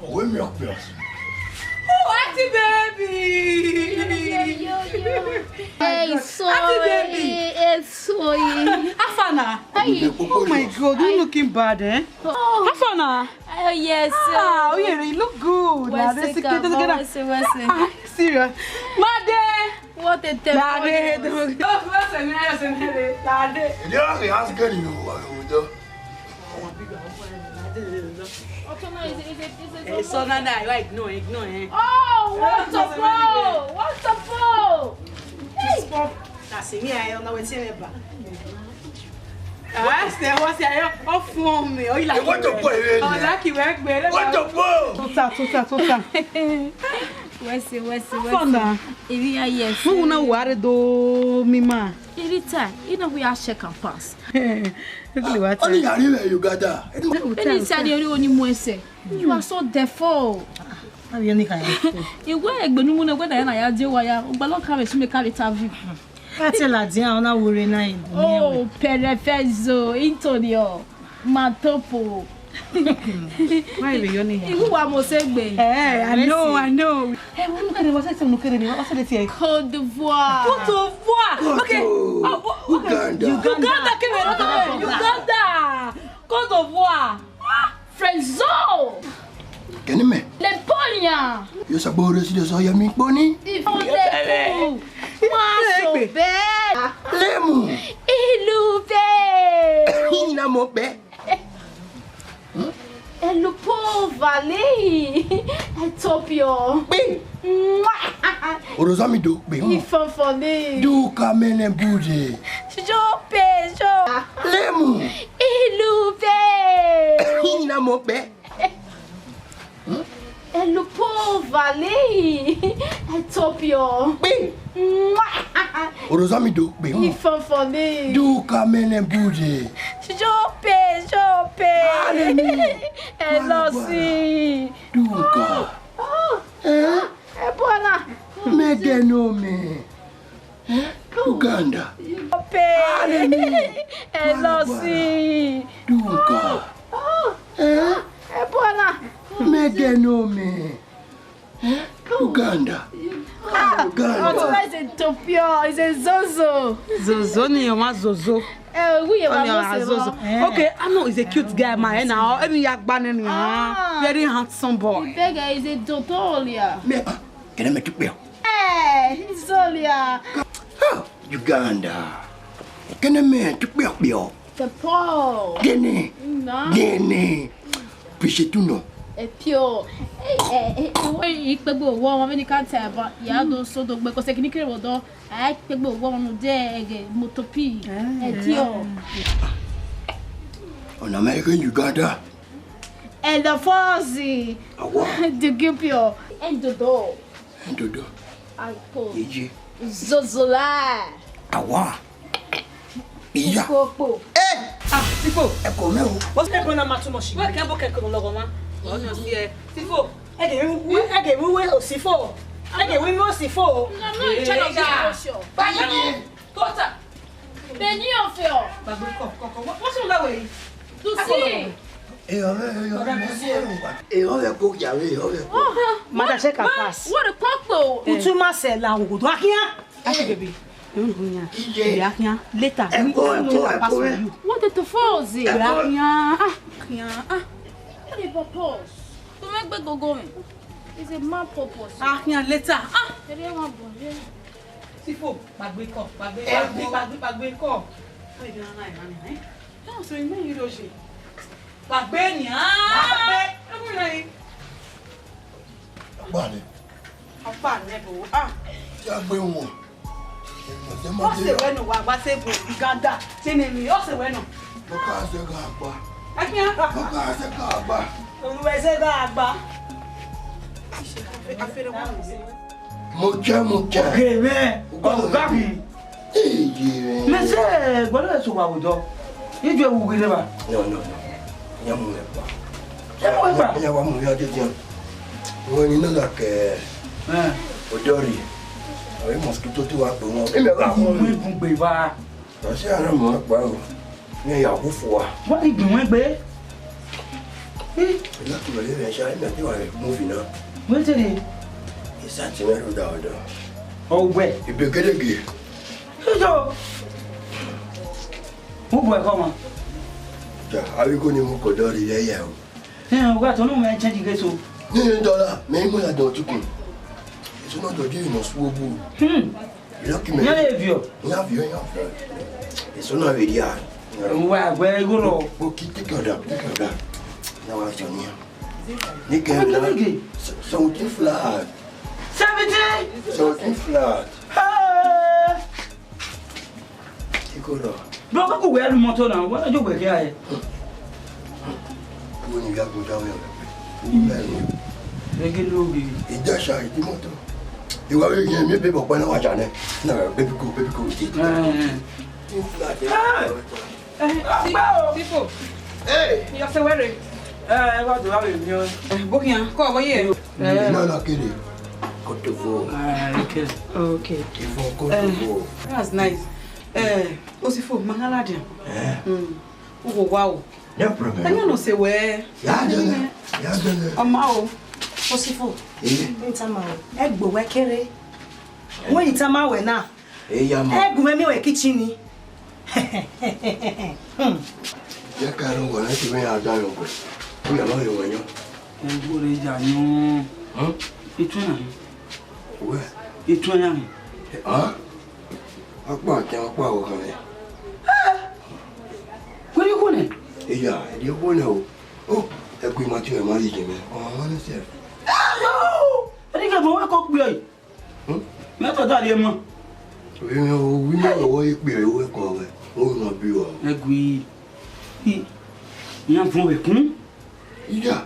Owe mi obvious. Oh, Auntie baby. Yo, yo, yo, yo. Hey, Auntie baby. Sorry, it's sorry. How far now? Hey. Oh my God, you looking bad, eh? Oh. How far now? Oh, yes, sir. Ah, oh, yeah, you look good. Now, let's get together. Where's the, where's the? Ah, serious. Made. What a temple. Lade, don't. Oh, what's the name? What's the name? Lade. You don't have to ask any of them. Ọtọ na, is it, is it, is it Eh, so now, now, you ignore, ignore, eh. Oh, what a ball! What a ball! Hey! That's me, I don't know what's in it, but. Ah, what's the, what's the, oh, for me. Oh, you like What a ball, eh? Oh, lucky, we're, we're, What a ball! Tuta, tuta, tuta. Wẹse, wẹse, wẹse. Fọna. Eri ya yes. Mu na wa re do mi ma. Eri ta, I na we a check and pass. Ekele wa ta. Oni yari we Uganda. Eni sa de ori oni mu ẹse. You are so deaf. Abi oni kan ya. Iwe egbe nu mu na we na ya na ya die wa ya. Ogba lo ka we si me ka we ta vi. Ka te ladian, ọ na wore na yi. Oh, perfecto, Antonio, Matopo. Why you yawning? Iwu wa mo se gbe. Eh, I know, I know. Eh, unu kere, what's that? Unu kere ni, what's that? Côte d'Ivoire. Côte d'Ivoire. Okay. Oh, oh, okay. Uganda. Uganda. Uganda, kebe, Uganda. Côte d'Ivoire. Frezzo! Kene mẹ? Le Ponya! Yo sa gboro si de so ye mi kpo ni. Ifo le ku. Ma so be. Lemu. Ilu be. Ina mo be. Elupo vale. Etopio. Bi. Mwah. Oroza mi do gbe. Ifo fo ni. Du ka mene bude. Sho pe sho. Lemu. Ilu be. Ina mo be. Elupo vale. Etopio. Bi. Mwah. Oroza mi do gbe. Ifo fo ni. Du ka mene bude. Sho pe sho pe. Alemi. Elosi. Du ka. Oh. Eh? Ebola. Mede no me. Eh? Uganda. Pe. Alemi. Elosi. Du ka. Eh? Ebola. Mede no me. Eh? Uganda. Ah, Uganda. Otunmwẹ is a topio, is a zozo. Zozo ni ọmwa zozo. Eh, we ye wa Ọni mo ọmwa se zozo. Wa. Eh. Okay, I know he's a cute guy, man. Eh, now, emi ya gba nenu, ah, very handsome boy. Bega is a dotolia. Me, ah, kene mẹ tukpẹ. Eh, Zolia. Ah, Uganda. Kene mẹ tukpẹ kpẹ. The Paul. Gene. Na. Gene. Appreciate you no. E pio. Eh, eh, eh, eh, ikpegbe owọ ọmọ vbene I ka ta ẹba, ya do so do gbe, kọse kini kere vbe ọdọ, a ikpegbe owọ ọmọ de ẹghẹ motopi. Eh. E tio. Ọna American Uganda. Ẹdọfọzi. Awa. Dugipio. Ẹdodo. Ẹdodo. Aipo. Iye. Zozola. Awa. Iya. Ikokpo. Eh! Ah, Ifo. Ẹ kọ mẹ o. What's going on, Matumoshi? Wẹ kẹ bo kẹ kọ lọghọ ma. Ọ nọ si ẹ. Ifo. Ẹ gẹ wi, ẹ gẹ wi wẹ Osifo. Ẹ gẹ wi wẹ Osifo. No, no, in charge of this culture. Báyìí. Kota. Beni ọfẹ ọ. Gbàgbé kọ, kọ, kọ. Wọ́n, wọ́n sùn láwẹ̀ yìí. To see. Ehọ vbe, ehọ vbe, ehọ vbe ko yare, ehọ vbe ko. Madam, check and pass. What a couple. Utu ma se la ogodo. Akia. Aunty baby. Iye. Akia. Later. Ẹ kọ, ẹ kọ, ẹ kọ. What a tofozi. Akia. Ah, akia. Ah. What a purpose. To make big gogo me. It's a mad purpose. Akia, later. Ah. Ẹ rí ẹ wá bọ̀, yeah. Ifo, gbàgbé kọ, gbàgbé, ẹ gbàgbé, wo. Gbàgbé, gbàgbé kọ. Ẹ jẹ́ ara ẹ̀ máa nìyẹn. Táwọn sọ inú yìí ló ṣe. Gbàgbé ni, ah! Gbàgbé. Ẹ mú ìran yìí. Ọgbà ni. Ọgbà ni ẹ bò ó. Ah! Tí a gbé wọn. Wọ́n ṣe wẹ́nu wa, wá ṣe bò Uganda. Ṣé ni mi? Wọ́n ṣe wẹ́nu. Mo ká ṣe ká pa. Ẹ kí á. Mo ká ṣe ká pa. Olúwa ẹ ṣe ká pa. Mo jẹ, mo jẹ. Oge mẹ, ọgá mi. Eye mẹ. Mẹ sẹ gbọdọ ẹsùn wa wùjọ. Ijọ ewu gele ba. No, no, no. Yan mu ẹpa. Yan mu ẹpa. Yan wa mu yan jẹjẹ. Wọ́n ní náà kẹ. Eh. Odori. Ọ̀rẹ́ mosquito tí wàá pè wọ́n. Èmi ẹ̀ bá wọ́n. Ìwé gùn gbé wa. Ọ̀sẹ̀ àná mọ̀ ẹ́ pa o. Ní ẹ̀yà òkú fún wa. Wọ́n ti gbìn wọ́n gbé. Ìlà kìlọ̀ lé rẹ̀ ṣá, ìgbà tí wà rẹ̀ mú fi náà. Wọ́n ti rí. Ìsá ti mẹ́rin da ọ̀dọ̀. Ọ̀wẹ̀. Ìbègédégé. Yíyọ. Wọ́n bọ̀ ẹ̀kọ́ wọn. Ja, arúgbó ni mo kò dọ́ rí lẹ́yẹ̀ o. Ẹ, ọ̀gá tó náà mẹ́ change gate o. Ní ní dọ́là, mẹ́ ń gbọ́dọ̀ dán tukùn. Èso náà dọ̀jú ìmọ̀ sí owó. Hmm. Ìlọ́kì mẹ́. Yẹ́n lè fi ọ̀. Ní àfihàn, ní àfihàn. Èso náà rèé di à. Òun wá àgbẹ̀ igbó lọ. Mo kì í take your dad, take your dad. Ní àwọn aṣọ nìyẹn. Ní kẹrin náà, seventeen flat. Seventeen? Seventeen flat. Hey! Kíkó lọ. Bro, kókò wẹ̀ lu mọ́tò náà, wọ́n lọ́jọ́ wẹ̀ kí a yẹ. Owó ni ìyá kò jáwé ọ̀rẹ́ pé. Owó bẹ́ẹ̀ ni. Ege lo ghe. Ija sha iti moto. Iwa we ye mi be bokpa na wa ja ne. Na baby cool, baby cool. Eh, eh. Hey! Eh, Sifo. Hey! Yo se were. Eh, wa do ave mi o. Eh, bokian, ko wo ye. Eh. No, no, kede. Kotofo. Ah, okay. Okay. Ifo kotofo. Eh, that's nice. Eh, Osifo, ma gha ladian. Eh. Mm. Ugo wa o. No problem. Ẹyọ nọ sẹ wẹ. Ya dẹnẹ. Ya dẹnẹ. Ọ ma o. Osifo. Eh. N tama o. Ẹ gbe wẹ kere. Wẹ n tama wẹ na. Eya ma. Ẹ gu mwẹ miẹn wẹ kitchen ni. Hmm. Ye ka rhunmwuda ne I te mwẹ ya da yọ ọkọ. Uya ma yọ wẹ yọ. Ẹ gu re ya yọ. Hmm? Ituẹn na. Wẹ. Ituẹn na. Ah? Ọkpa ọtẹn, ọkpa ọvbokhan mwẹ. Wẹ rhie okhuo nẹ? Eya, I rhie okhuo nẹ o. O, ẹ gu ima tie ma rhie ye mwẹ. Ọ ma nọ sẹ. Ẹ ni ghe ma wẹ ko kpiọ yi. Hmm? Mẹ tọ da rhie ma. Ovbi mwẹ, ovbi mwẹ, wẹ wọ ye kpiọ yi, wẹ kọ wẹ. O ma bi wa. Ẹ gu i. I, iran vuọn vbe kun. Iya,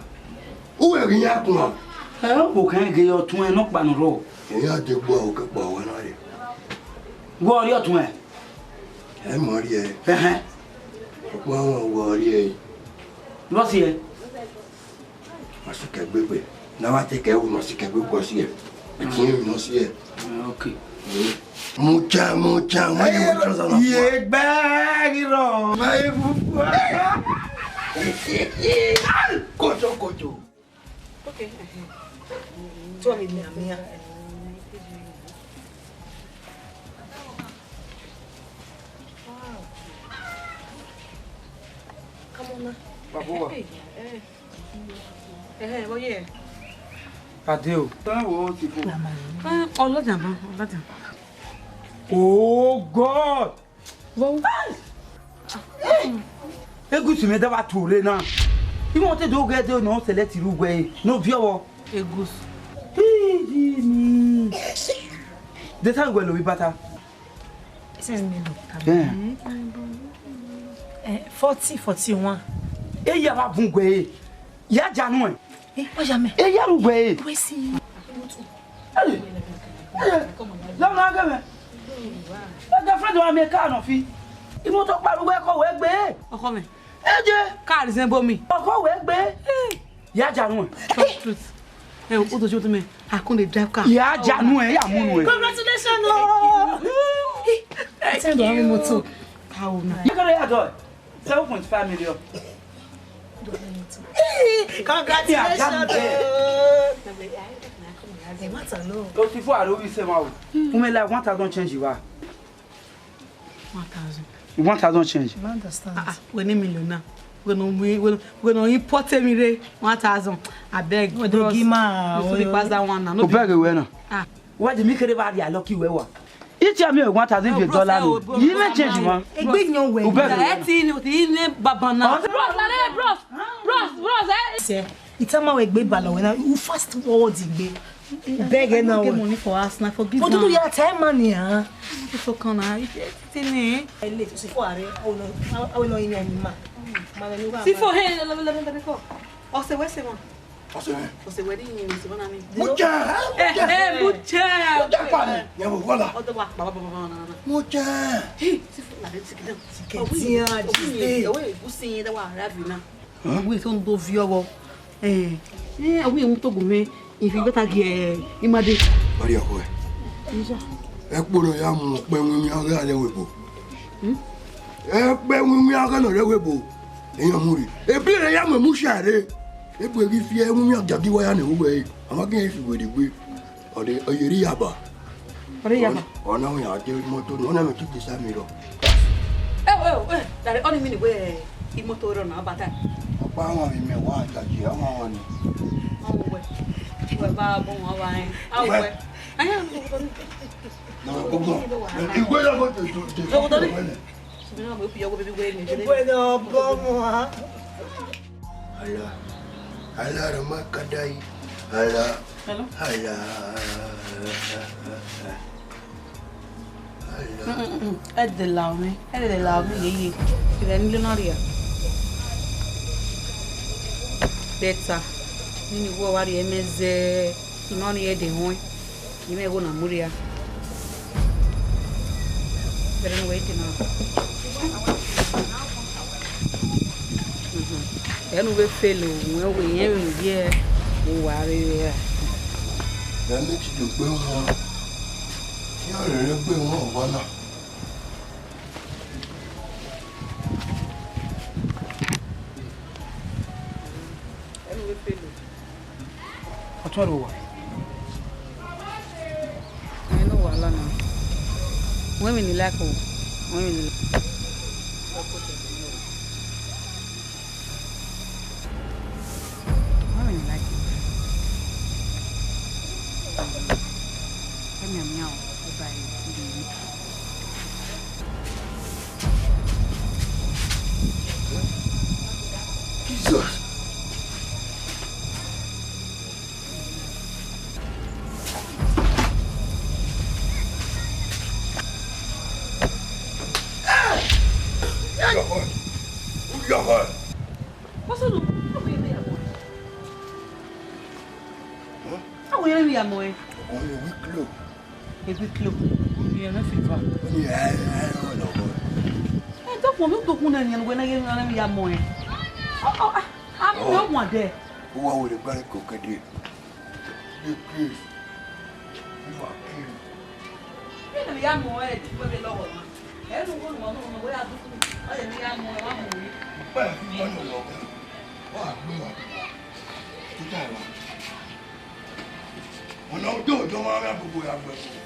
uwẹ ghi ya kun a? Ẹ, ọvbokhan ghe ọtuẹn nọkpa nọ rrọọ. Iran de gbe aro kekpa wẹ na rre. Wẹ ọ rhie ọtuẹn? Ẹ ma rhie ẹre. Ẹhẹn. Ọkpa wọn wẹ ọ rhie ẹre. Vbọ si ẹre? Nọ sikẹ gbegbe. Ne a wa te kẹ ru nọ sikẹ gbegbe ọ si ẹre. Ẹtin emwi nọ si ẹre. Ah, okay. Mucha, mucha, why you trouser na? Ye gbe ghi rọ. Ma ebu. Kojo, kojo. Okay. Tell me, Mia, Mia. Wow. Come on now. Baba. Hey, hey. Ẹhẹn, vbọ ye? Pàdé o. Tán wo ti fo. Ẹ, ọlọ́jà bá, ọlọ́jà. Oh God! Vọ. Egusi mẹ da wa tuorre na. Iwẹn te do ghe de nọ select ru wẹ no viọ vbọ. Egusi. Hii, hii, ni. De ta wẹ lo bi bata. Send me look. Yeah. Eh, forty, forty-one. E ya wa bun gbe. Ya ja nuẹn. Eh, wa ja mẹ. E ya ru gbe. We see. Hey. Hey. Lọ na gẹ mẹ. E girlfriend wa mi ka nọ fi. Imoto kparu wẹ kọ wẹ gbe. Ọkọ mẹ. E je. Car is ebo mi. Ọkọ wẹ gbe. Ya ja nuẹn. Talk truth. Eh, o to show to me. I come dey drive car. Ya ja nuẹn, ya mu nuẹn. Congratulations, oh. Thank you. How na? You gonna have joy. Seven point five million. Congratulations, oh. Ẹ má ta lọ. O ti fún àròwí ṣe máa wò. Fún mi like one thousand change wa. One thousand. One thousand change. I understand. Ah, ah, we need million now. We no, we, we, we no import me re one thousand. I beg, we don't give ma. You fit pass that one now. No beg we na. Ah. Why the mi kere ba dia lucky we wa? Iti ami one thousand dollar ni. Yi me change ma. Egbe yan we. U beg we. Ẹ ti ni, ti ni baba na. Bros, bros, bros, bros, eh. Itama wẹ gbe balọ wẹ na, u fast forward gbe. U beg na. Get money for us na, forgive. Mo tunu ya tẹ ma ni a. Mo tunu ya tẹ ma ni a. Ele to se fo are, awo no, awo no yin mi ma. Ma le ni wa. Si fo he, le le le le ko. O se we se mo. O se we. O se we ni, o se mo na ni. Mucha, eh, mucha. Eh, mucha. Mucha pa ni. Ya bo wala. O do wa, baba, baba, baba, baba. Mucha. He, si fo la de si kidan. Si kidan. O we, o we, o we, u si yin da wa ra bi na. Huh? Wẹ to ndo viọ vbọ. Eh, eh, wẹ mu to gu mẹ, I fi bẹta gie ima dee. Ọri ọkhọ ẹ. Ẹ kpolo ya mu ọkpẹ winwin ọghe a rre ẹvbo ebo. Hmm? Ẹ kpẹ winwin ọghe nọ rre ẹvbo ebo. Eyan mu rre. Ebi rẹ ya mu emu sha rre. Ebu ghi fi ẹwinwin agiagi wa ya ne uwẹ. Ama ghi fi wẹ degbe. Ọ de, ọ ye rri Yaba. Ọ rre Yaba. Ọ na wọn ya de imoto, ọ na mẹ tutu sa mi rọ. Ẹ o, ẹ o, ẹ, dare, ọ ni mi ni wẹ imoto rọ na bata. Ọkpa wọn mi mẹ wa jaji, àwọn wọn ni. Àwọn wẹ. Wẹ ba bọ wọn wa ẹ. Àwọn wẹ. Ayan. No, come on. Igwe na mo to to to. Igwe na bọ wọn. Ala, ala, Ramakadai, ala, hello? Ala, ala. Mm, mm, mm. Ẹ dẹ la omi, ẹ dẹ la omi yeye. Ìrẹ nílé náà rí a. Bẹta. Eni wẹ wa rhie mẹ zẹ, I ma rhie ẹdẹ ruẹn, I mwẹ igho na mudia. Bẹrẹ ne uwẹ ke na. Ẹnu vbe fele, uwẹ wẹ irẹn vbe ye uwa rre ra. Mẹ ne ti do gbe wọn, iran rere gbe wọn ọgua na. Ẹnu vbe fele. Ọtuẹn rre owa. Ẹ, no wahala na. Wẹ emwi ne I like o. Wẹ emwi ne I like. Wẹ emwi ne I like. Ẹ miẹn miẹn o, ẹ ba e, ẹ ba e. Jesus. What's up? How are you? How are you? Ọkọ yẹn wí klo. Ebi klo. Iye ne fifa. Ó ní ẹ ẹ ẹ ọ̀nà ọ̀gbọ́n. Ẹ tó kùn mí tó kùn náà nìyẹn wẹ́n náà yẹn náà ya mọ̀ ẹ́. Ọ ọ a mi ò wọ̀n dẹ. Ó wá wọlé gbára kò kéde. Bí Chris. Bí wà kiri. Bí ènìyàn ya mọ̀ ẹ́ ti pẹ́ mi lọ́wọ́ náà. Ẹ ló wọ́n mọ̀ ọ́n wọ́n yà dúkú. Ọ yẹ ní ya mọ̀ ẹ́ wá mọ̀ ẹ́. Ìpẹ́ ẹ̀ fi mọ́nà lọ́wọ́. Wọ́n á gbé wà. Tó dà wá. Ọ̀nà ọjọ́ òjò máa ń rà gbogbo ìyàgbẹ́ fún.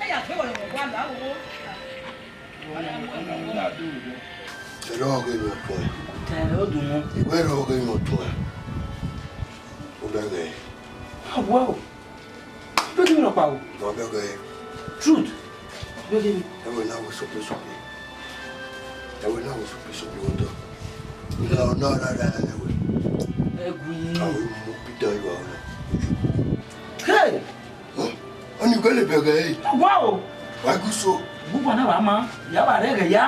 Ẹ yà gbé wọ̀nyí wọ̀ wá là wò. Ọ̀nà ọjọ́ àdó òjò. Ẹ lọ́wọ́ kí ni ọ̀tún ẹ̀? Tẹ̀lé ó dùn mọ́. Ìwé lọ́wọ́ kí ni ọ̀tún ẹ̀? Ó bẹ̀rẹ̀. Àwa o. Ló dé mi nọ kpa o. Ọ bẹgẹ. Truth. Ló dé mi. Ẹwẹ na wo sope sope. Ẹwẹ na wo sope sope wọ dọ. Ila ọna ọna da na ẹwẹ. Ẹgui. Àwọn ìmú pita ìwà ọ̀nà. Hey! Ọ ni gbẹlẹ bẹgẹ yìí. Wa o. Wa gúso. Gbogbo náà wàá ma. Ìyá wa rẹ̀ gẹ̀ ya.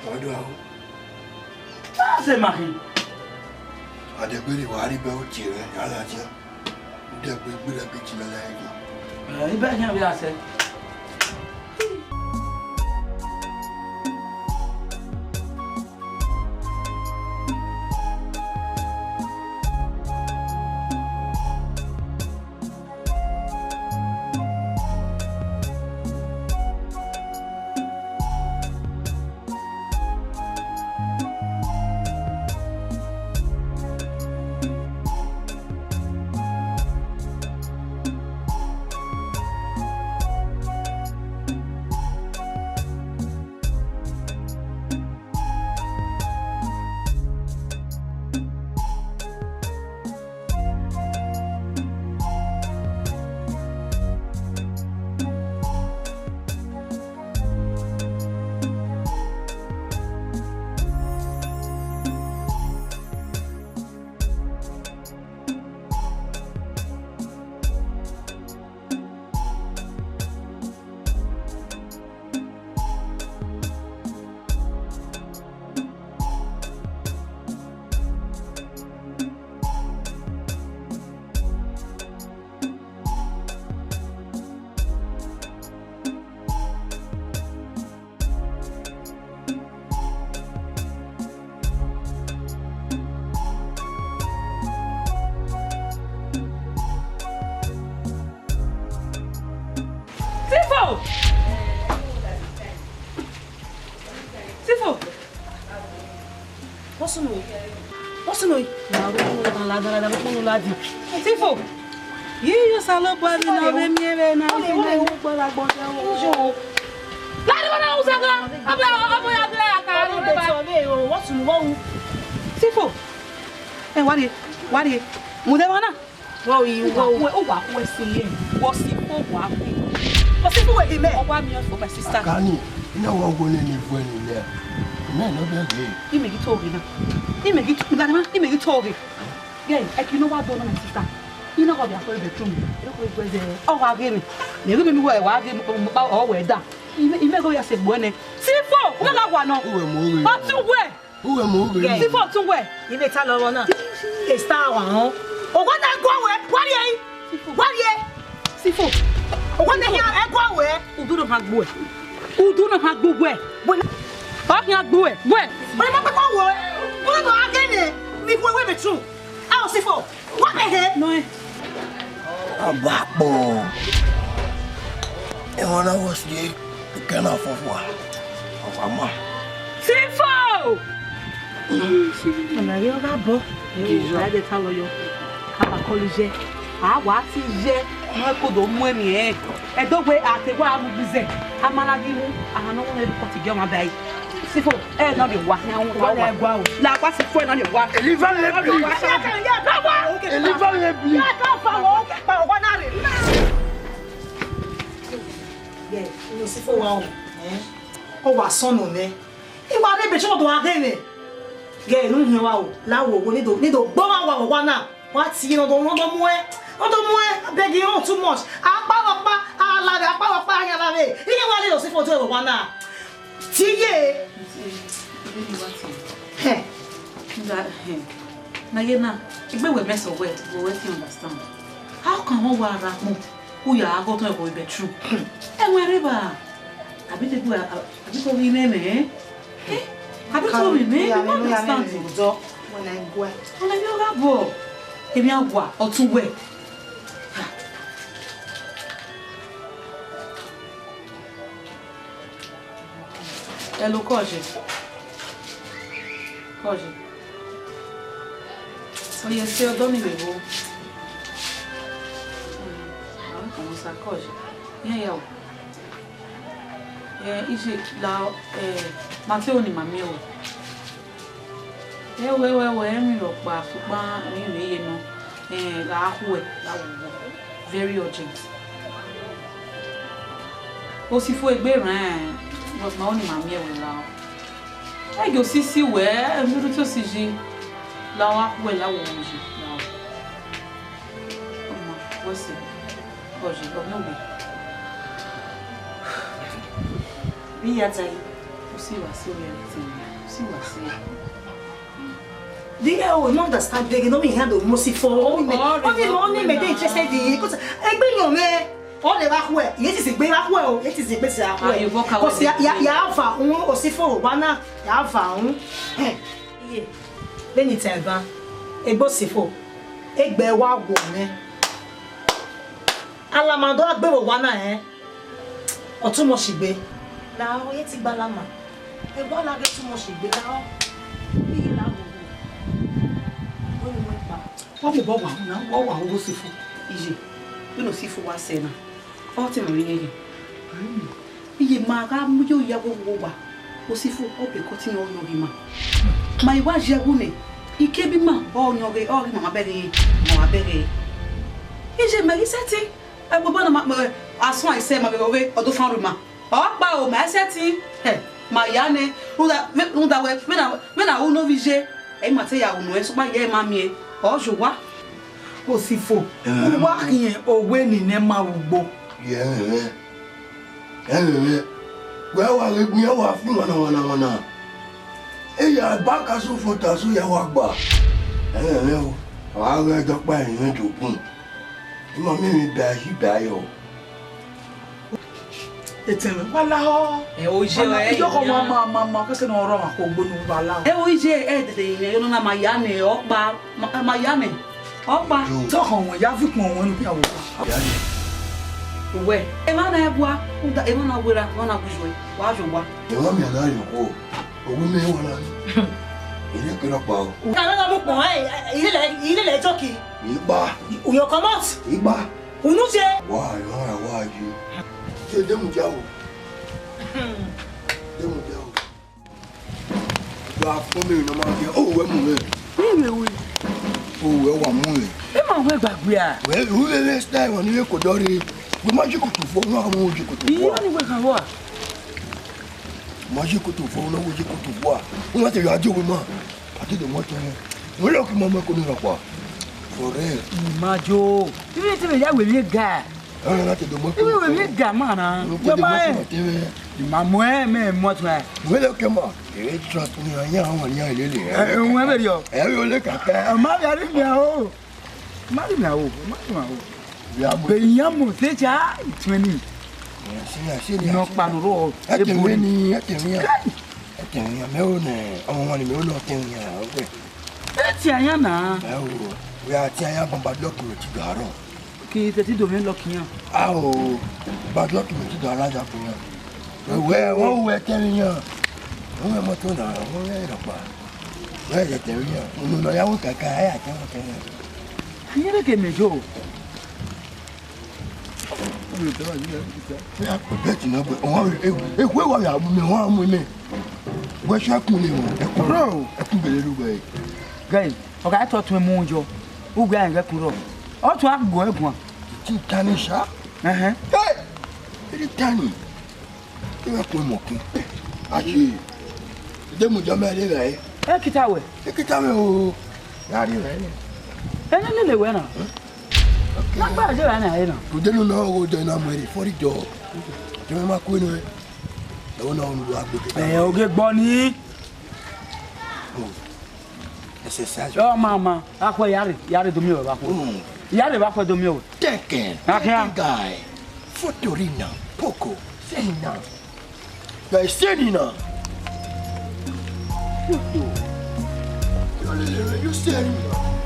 Ọdún àwọn. Bá a ṣe màkì. Adẹgbẹrẹ wa rí bẹ́ẹ̀ ó tiẹ̀ rẹ̀ yàrá jẹ́. Dẹgbe gbẹdẹgbe ti lọ lẹyìn. Ẹ, ibẹ̀ yẹn bí a ṣe. Sifo! Sifo! What's wrong? What's wrong? Na ro na la da la da ko la di. Sifo! Yi yo salo bọ ni na be mi ebe na. Ole ole wo gbọ la gbọ de wo. Yo. La ni wona usa ga. Aba aba ya gra ya ka ro be ba. Ole be so le o. What's wrong? Sifo! Ẹ, wa rhie, wa rhie. Mu de wa na. Wọ yi wọ. Wọ wẹ, o wa wẹ si ye. Wọ si ko wa wẹ. Wọ si ko wẹ di mẹ. Ọ wa mi for my sister. Kani, ina wa wo ne ni vwe ni le. Mẹ no be ge. Imẹ ghi to ghe na. Imẹ ghi to ghe na. Imẹ ghi to ghe. Gẹ, ẹ ki no wa do na my sister. Ina wa bi akọ bedroom. Ẹ ko gbe ze. Ọ wa ghe mi. Ne ghe mi wẹ wa ghe mi, ọ wẹ da. Imẹ, imẹ go ya se gbo ne. Sifo, wẹ ga wa nọ. Uwe mo ghe. Ọtẹn wẹ. Uwẹ mu ghe. Sifo tun wẹ, I vbe ta lọ vbọ na. Esta wa họn. Owa na gua wẹ, wa rhie. Wa rhie. Sifo. Owa na hia ẹ gua wẹ. Udu na ha gbuẹ. Udu na ha gbuẹ. Ọ khian gbuẹ. Gbuẹ. Ọ ma kpekpe wo. Wo do a ghe ne. Mi gbuẹ wẹ be tru. A o Sifo. Wa be he. No. Abakpọ. Emwa na wọ si ekẹn na fọfua. Ọfama. Sifo! Ọna ghi ọ gha bọ. Ẹ, ta ẹdẹ ta lọ yọ. A ma kọlu iye. A wa ti iye. Ọmọ ẹko do mu ẹmwẹ ẹn. Ẹdogbe a te wa mu gbize. A ma na ghi mu. A ha nọ wẹ ne kọti gi ọmwa ba ẹre. Sifo, ẹ na vbe wa. Wa na gua o. La gua Sifo, ẹ na vbe wa. Deliver me, please. Deliver me, please. Ye, unu Sifo wa o. Eh? Ọ wa sọnnọ nẹ. I wa rre ebe chọmọ do gha ghe mwẹ. Ghe unu hin wa o. La wo wo ni do ni do gbo ma wa wa na. Wa ti ne ọ do, ne ọ do muẹn, ne ọ do muẹn, abeg, you know too much. Akpa vbe ọkpa, a la vbe, akpa vbe ọkpa, a yan la vbe. Iye wa le lọ si foto ẹvbo wa na. Ti ye. Hẹ. Na ye na, egbe wẹ mẹ sẹ wẹ, wẹ wẹ ti understand. How can one wa ra kpọn, u ya gha ghe otọ ẹvbo bedroom? Ẹwẹn rre ba. Abi te bu, abi te ovbi mwẹ mẹ? Eh? Abi te ovbi mwẹ? You don't understand. Ọna emwi ọ gha bọ. Emwi a wa, ọ tọn wẹ. Hello, Kọje. Kọje. Ọ ye se ọdọ ni vbe vbo? Àwọn kan sa Kọje. Iran ya o. Eh, iye la, eh, Mateo ni ma miẹn wẹ. Ẹwẹ, ẹwẹ, ẹwẹ, emwi rhọkpa, sokpan emwi vbe ye nọ, eh, gha khuẹ, gha wowo. Very urgent. Osifo egbe rran, but ma ọni ma miẹn wẹ la. Ẹ ghi osisi wẹ, emwi rhu te osi yi, la wa khuẹ, la wowo yi, la. Ọmọ, wẹ sẹ, Kọje, ọmọ gbe. Vbe I ya ta yi? Usi wa si ovbi ẹre tẹn, usi wa si. The girl will not understand, they no mean hand of Mosifo. Only me, only me, only me, they interested in you. 'Cause egbe yan mwẹ, ọ le gha khuẹ, ye ti si gbe gha khuẹ o, ye ti si gbe si gha khuẹ. Ayo, boka. 'Cause ya, ya, ya va un, Osifo wa na, ya va un. Eh. Iye, vbene I ta ẹban, egbe Osifo, egbe wa wo mwẹ. Alama do gha gbe vbe owa na rẹn, ọ too much gbe. Lahọ, ye ti gbe alama. Egbe ọ na ghe too much gbe, lahọ. Iye lahọ. Wẹ ne uwẹ kpa. Ọ mobọ wa na, ọ wa wo Osifo. Iye, vbene Osifo wa sẹ na, ọ te ma vbe yẹn yẹn. Iye ma gha mu yo ya wo wo wa, Osifo, ọ be kọtin ọ yọ ghi ma. Ma i wa ye ẹwu nẹ, ike bi ma, ọ yọ ghe, ọ ghi ma ma bẹghe, ma wa bẹghe. Iye mẹ ghi sẹtin, ẹgbẹbọ na ma, ma, asọn ẹsẹ ma vbe vbe ọdọ fan ru ma. Ọ kpa o, ma sẹtin, ẹ, ma ya nẹ, rhunmwuda, rhunmwuda wẹ, vbene, vbene a ru ne ovbi iye, ẹ i ma te ya ru nuẹn, sokpan iye ma miẹn, ọ ye owa. Osifo, u wa khian owa eni ne ma vbe ugbo. Ye ẹmwẹ mwẹ, ẹmwẹ mwẹ, wẹ wa ghe gbẹn, wa fi wana wana wana. Eya ba ka so fo ta so ya wa gba. Ẹmwẹ mwẹ o, ọ gha ghe ẹdẹ ọkpa ẹrinmwẹ do bun. Ima miẹn emwi ba ẹhi ba yọ. Etẹn mwẹ, wa lahọ. Ẹ, o ye, ẹ, iyọkọ wa ma, ma, ma, kẹkẹ ne ọ rọ ọmwa kugbo ne uwa lahọ. Ẹ, o ye, ẹ, dede, ẹ, yọ nọ na ma ya nẹ, ọ kpa, ma, ma ya nẹ, ọ kpa. Tọkọ wọn, ya fi kpọn wọn, enu kí a wò pa. Ya nẹ. Uwẹ, emwa na ẹbua, uda, emwa na wera, emwa na gu ijuẹ, wa jọ wa. Emwa miẹn na rhie okhuo, owu mẹ wa na. Ire kere ọkpa o. Ka na mu kpọn, ẹ, ẹ, ilele, ilele joki. Ikpa. Uyo comot. Ikpa. Unu je. Wa, wa, wa, je. Je, de mu dia o. De mu dia o. Wa fọ mi na ma dia. O, wẹ mu wẹ. Ni wẹ wẹ. O, wẹ wa mu wẹ. E ma wẹ gbagbe a. Wẹ, u lele style wọn ni wẹ ko dọre. Wẹ ma ji kutu fo, wọn mu ji kutu fo. Iyo ni wẹ kan wa. Ma ji kutu fo, wọn mu ji kutu fo a. Wọn te ya jo wẹ ma. Ati de wọn tẹ. Wọn lọ ki ma ma ko ni ra kwa. For real. Ma jo. Ibi te me ya wẹ mi ga. Ẹ na te do mọ ko. Ibi wẹ mi ga ma na. Wọn ko de mọ ko te. Ma mu ẹn, mẹ mu ọtuẹn. Wẹ lẹ ke ma. Ẹ trust me, ọ yan ọmọ yan lele. Ẹ, ẹ, wẹ vberriọ. Ẹ, ọ lẹ kaka. Ẹ, ma vbe arre mẹ o. Ma rhie mẹ aro, ma rhie mẹ aro. Ya mu. Be iyan mu se cha ituẹn ni. Ya, se ya, se ya, Nọ se ya. Kpanu rọ, Ẹ tẹ ebo mwẹ ni. Ni, ẹ tẹ mwẹ ya. Kai! Ẹ tẹ mwẹ ya, mẹ o nẹ, ọmọ wọn ni mẹ o nọ tẹ mwẹ ya, ọgbẹ. Ẹ tẹ ayan na. Ẹ o, wẹ a tẹ ayan bamba dọki wẹ ti ga rọ. Ki tẹ ti do mwẹ lọki yan. A o, ba dọki wẹ ti ga ra ya ko yan. Wẹ, wẹ, wẹ tẹ mwẹ ya. Wẹ mọto na, wẹ rọkpa. Wẹ tẹ mwẹ ya. Unu nọ ya wẹ kaka, ẹ ya tẹ mwẹ tẹ mwẹ. Iye rẹ ke mẹ yo. Bẹt na gbe, ọmọ rẹ, e, e, wẹ wa ya mu mẹ, wa mu mẹ. Wẹ sẹ kun le wọn, ẹkun, Bro. Ẹkun gele lu gbẹ. Guy, ọ ga tọ tun mu yọ. U gbe an ghe kun rọ. Ọ tun a gbe guan. Ti tani sha. Ẹhẹn. Hey! Ti tani. Ẹ wa kpọnmọ kun. Aye. De mu jọ mẹ le rẹ. Ẹ kita wẹ. Ẹ kita wẹ o. Ya ri rẹ. Ẹ ne lele wẹ na. Lágbára jẹ́ ìrànlẹ́ ayé náà. Today no na o de na mu ere for the job. Jẹ́ ma ku enu. Ẹ o na o lu agbo. Ẹ oge gbọ ni. Exercise. Ọ ma ma, akwẹ yare, yare do mi o ba ku. Mm. Yare ba kwẹ do mi o. Teke. Akia. Guy. Fotori na, poko. Seni na. Guy, seni na. Yo, yo. Yo, yo, yo, yo, seni na.